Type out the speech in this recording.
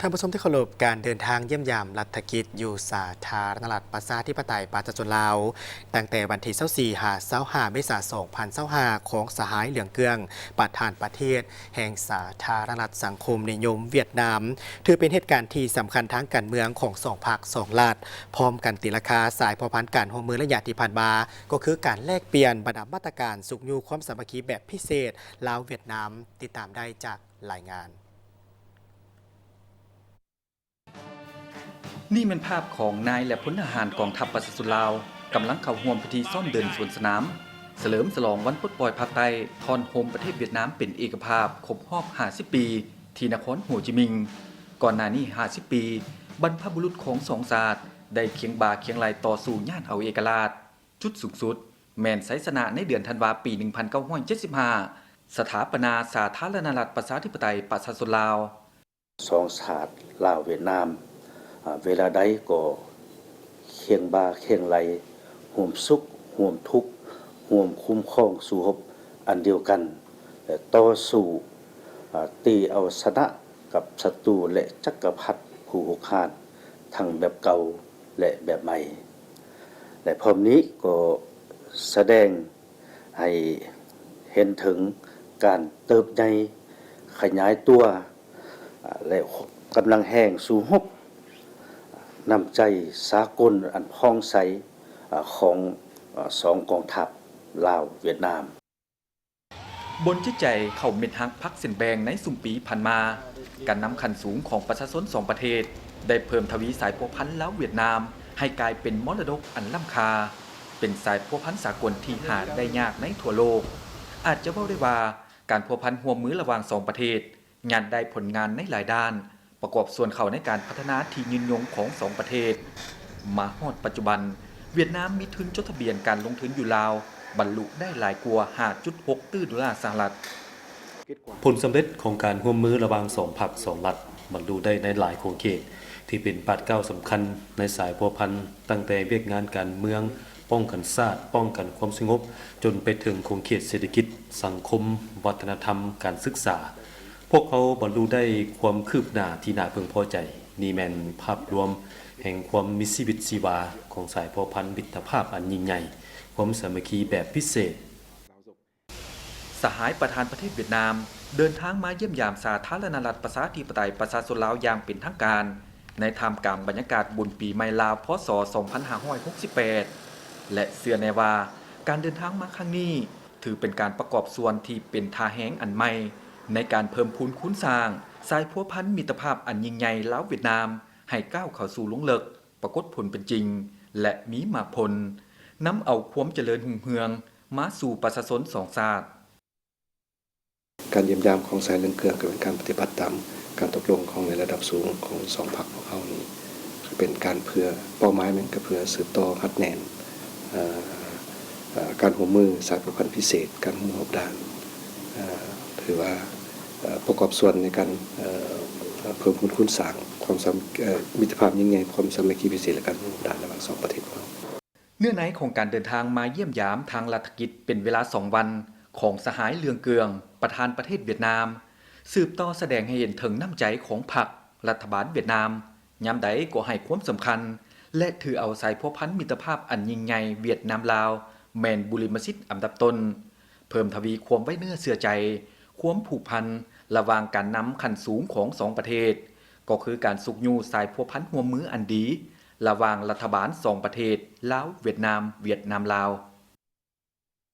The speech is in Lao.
ທ່ານຜູ້ຊົມທີ່ເຄົາລົບ, ການເດີນທາງຢ້ຽມຢາມລັດຖະກິດຢູ່ສາທາລະນະລັດປະຊາທິປະໄຕປະຊາຊົນລາວ ຕັ້ງແຕ່ວັນທີຊາວສີ່ ຫາ ຊາວຫ້າ ເມສາ ສອງພັນຊາວຫ້າ ຂອງສະຫາຍ ເຫຼືອງເກືອງ ປະທານປະເທດແຫ່ງສາທາລະນະລັດສັງຄົມນິຍົມຫວຽດນາມ ຖືເປັນເຫດການທີ່ສຳຄັນທາງການເມືອງຂອງສອງພັກສອງລັດ, ພ້ອມກັນຕີລາຄາສາຍພົວພັນການຮ່ວມມືໄລຍະທີ່ຜ່ານມາ ກໍຄືການແລກປ່ຽນບັນດາມາດຕະການຊຸກຍູ້ຄວາມສາມັກຄີແບບພິເສດລາວ-ຫວຽດນາມ. ຕິດຕາມໄດ້ຈາກລາຍງານ. ນີ້ແມ່ນພາບຂອງນາຍ ແລະ ພົນທະຫານກອງທັບປະຊາຊົນລາວ ກຳລັງເຂົ້າຮ່ວມພິທີຊ້ອມເດີນສວນສະໜາມ ສະເຫຼີມສະຫຼອງວັນປົດປ່ອຍພາກໃຕ້ ທ່ອນໂຮມປະເທດຫວຽດນາມເປັນເອກະພາບຄົບຮອບຫ້າສິບປີ ທີ່ນະຄອນໂຮຈິມິງ. ກ່ອນໜ້ານີ້ຫ້າສິບປີ, ບັນພະບຸລຸດຂອງສອງຊາດໄດ້ຄຽງບ່າຄຽງໄຫຼ່ຕໍ່ສູ້ຍາດເອົາເອກະລາດ. ຈຸດສູງສຸດແມ່ນໄຊຊະນະໃນເດືອນທັນວາປີໜຶ່ງພັນເກົ້າຮ້ອຍເຈັດສິບຫ້າ ສະຖາປະນາສາທາລະນະລັດປະຊາທິປະໄຕປະຊາຊົນລາວ. ສອງຊາດລາວຫວຽດນາມ ອາ ເວລາໃດກໍຄຽງບ່າຄຽງໄຫຼ່ ຮ່ວມສຸກຮ່ວມທຸກ ຮ່ວມຄຸ້ມຄອງສູ້ຮົບອັນດຽວກັນ ແລະ ຕໍ່ສູ້ ອາ ຕີເອົາຊະນະກັບສັດຕູ ແລະ ຈັກກະພັດຜູ້ຮຸກຮານ ທັງແບບເກົ່າ ແລະ ແບບໃໝ່ ແລະ ພ້ອມນີ້ກໍສະແດງ ໃຫ້ເຫັນເຖິງການເຕີບໃຫຍ່ຂະຫຍາຍຕົວ ແລະ ກຳລັງແຮງສູ້ຮົບ ນ້ຳໃຈສາກົນອັນຜ່ອງໃສຂອງສອງກອງທັບລາວຫວຽດນາມ. ບົນຈິດໃຈເຂົ້າເມັດຮັກພັກເສັ້ນແບ່ງໃນຊຸມປີຜ່ານມາ, ການນຳຂັ້ນສູງຂອງປະຊາຊົນສອງປະເທດ ໄດ້ເພີ່ມທະວີສາຍພົວພັນລາວຫວຽດນາມ ໃຫ້ກາຍເປັນມໍລະດົກອັນລ້ຳຄ່າ, ເປັນສາຍພົວພັນສາກົນທີ່ຫາໄດ້ຍາກໃນທົ່ວໂລກ. ອາດຈະເວົ້າໄດ້ວ່າ ການພົວພັນຮ່ວມມືລະຫວ່າງສອງປະເທດ ຍາດໄດ້ຜົນງານໃນຫຼາຍດ້ານ ປະກອບສ່ວນເຂົ້າໃນການພັດທະນາທີ່ຍືນຍົງຂອງສອງປະເທດ. ມາຮອດປັດຈຸບັນ, ຫວຽດນາມມີທຶນຈົດທະບຽນການລົງທຶນຢູ່ລາວ ບັນລຸໄດ້ຫຼາຍກວ່າຫ້າຈຸດຫົກຕື້ໂດລາສະຫະລັດ. ຜົນສຳເລັດຂອງການຮ່ວມມືລະຫວ່າງສອງພັກສອງລັດ ບັນລຸໄດ້ໃນຫຼາຍຂົງເຂດທີ່ເປັນບາດກ້າວສຳຄັນໃນສາຍພົວພັນ, ຕັ້ງແຕ່ວຽກງານການເມືອງ, ປ້ອງກັນຊາດ, ປ້ອງກັນຄວາມສະຫງົບ, ຈົນໄປເຖິງຂົງເຂດເສດຖະກິດ, ສັງຄົມ, ວັດທະນະທຳ, ການສຶກສາ. ພວກເຮົາບັນລຸໄດ້ຄວາມຄືບໜ້າທີ່ໜ້າເພິ່ງພໍໃຈ. ນີ້ແມ່ນພາບລວມແຫ່ງຄວາມມີຊີວິດຊີວາຂອງສາຍພົວພັນມິດຕະພາບອັນຍິ່ງໃຫຍ່, ຄວາມສາມັກຄີແບບພິເສດ. ສະຫາຍປະທານປະເທດຫວຽດນາມ ເດີນທາງມາຢ້ຽມຢາມສາທາລະນະລັດປະຊາທິປະໄຕປະຊາຊົນລາວຢ່າງເປັນທາງການ ໃນທ່າມກາງບັນຍາກາດບຸນປີໃໝ່ລາວ ພ.ສ. ສອງພັນຫ້າຮ້ອຍຫົກສິບແປດ ແລະ ເຊື່ອແນ່ວ່າ ການເດີນທາງມາຄັ້ງນີ້ ຖືເປັນການປະກອບສ່ວນທີ່ເປັນທ່າແຮງອັນໃໝ່ ໃນການເພີ່ມພູນຄູນສ້າງສາຍພົວພັນມິດຕະພາບອັນຍິ່ງໃຫຍ່ລາວ-ຫວຽດນາມ ໃຫ້ກ້າວເຂົ້າສູ່ລົງເລິກ, ປາກົດຜົນເປັນຈິງ ແລະ ມີໝາກຜົນ, ນຳເອົາຄວາມຈະເລີນຮຸ່ງເຮືອງມາສູ່ປະຊາຊົນສອງຊາດ. ການຢ້ຽມຢາມຂອງສະຫາຍເຫຼືອງເກືອງ ກໍເປັນການປະຕິບັດຕາມການຕົກລົງຂອງໃນລະດັບສູງຂອງສອງພັກພວກເຮົານີ້ ກໍເປັນການເພື່ອ ເປົ້າໝາຍແມ່ນກໍເພື່ອສືບຕໍ່ຮັດແໜ້ນ ເອີ ເອີ ການຮ່ວມມືສາຍພົວພັນພິເສດ, ການຮ່ວມມືຮອບດ້ານ ເອີ ຖືວ່າ ເອີ ປະກອບສ່ວນໃນການ ເອີ ເພີ່ມພູນຄູນສ້າງຄວາມສາ ເອີ ມິດຕະພາບຍິ່ງໃຫຍ່, ຄວາມສາມັກຄີພິເສດ ແລະ ການຮ່ວມມືຮອບດ້ານລະຫວ່າງສອງປະເທດຂອງເຮົາ. ເນື້ອໃນຂອງການເດີນທາງມາຢ້ຽມຢາມທາງລັດຖະກິດເປັນເວລາສອງວັນຂອງສະຫາຍເຫຼືອງເກືອງ ປະທານປະເທດຫວຽດນາມ ສືບຕໍ່ສະແດງໃຫ້ເຫັນເຖິງນ້ຳໃຈຂອງພັກ, ລັດຖະບານຫວຽດນາມ ຍາມໃດກໍໃຫ້ຄວາມສຳຄັນ ແລະ ຖືເອົາສາຍພົວພັນມິດຕະພາບອັນຍິ່ງໃຫຍ່ຫວຽດນາມ-ລາວ ແມ່ນບຸລິມະສິດອັນດັບຕົ້ນ, ເພີ່ມທະວີຄວາມໄວ້ເນື້ອເຊື່ອໃຈ, ຄວາມຜູກພັນລະຫວ່າງການນຳຂັ້ນສູງຂອງສອງປະເທດ, ກໍຄືການຊຸກຍູ້ສາຍພົວພັນຮ່ວມມືອັນດີ ລະຫວ່າງລັດຖະບານສອງປະເທດ ລາວ-ຫວຽດນາມ, ຫວຽດນາມ-ລາວ.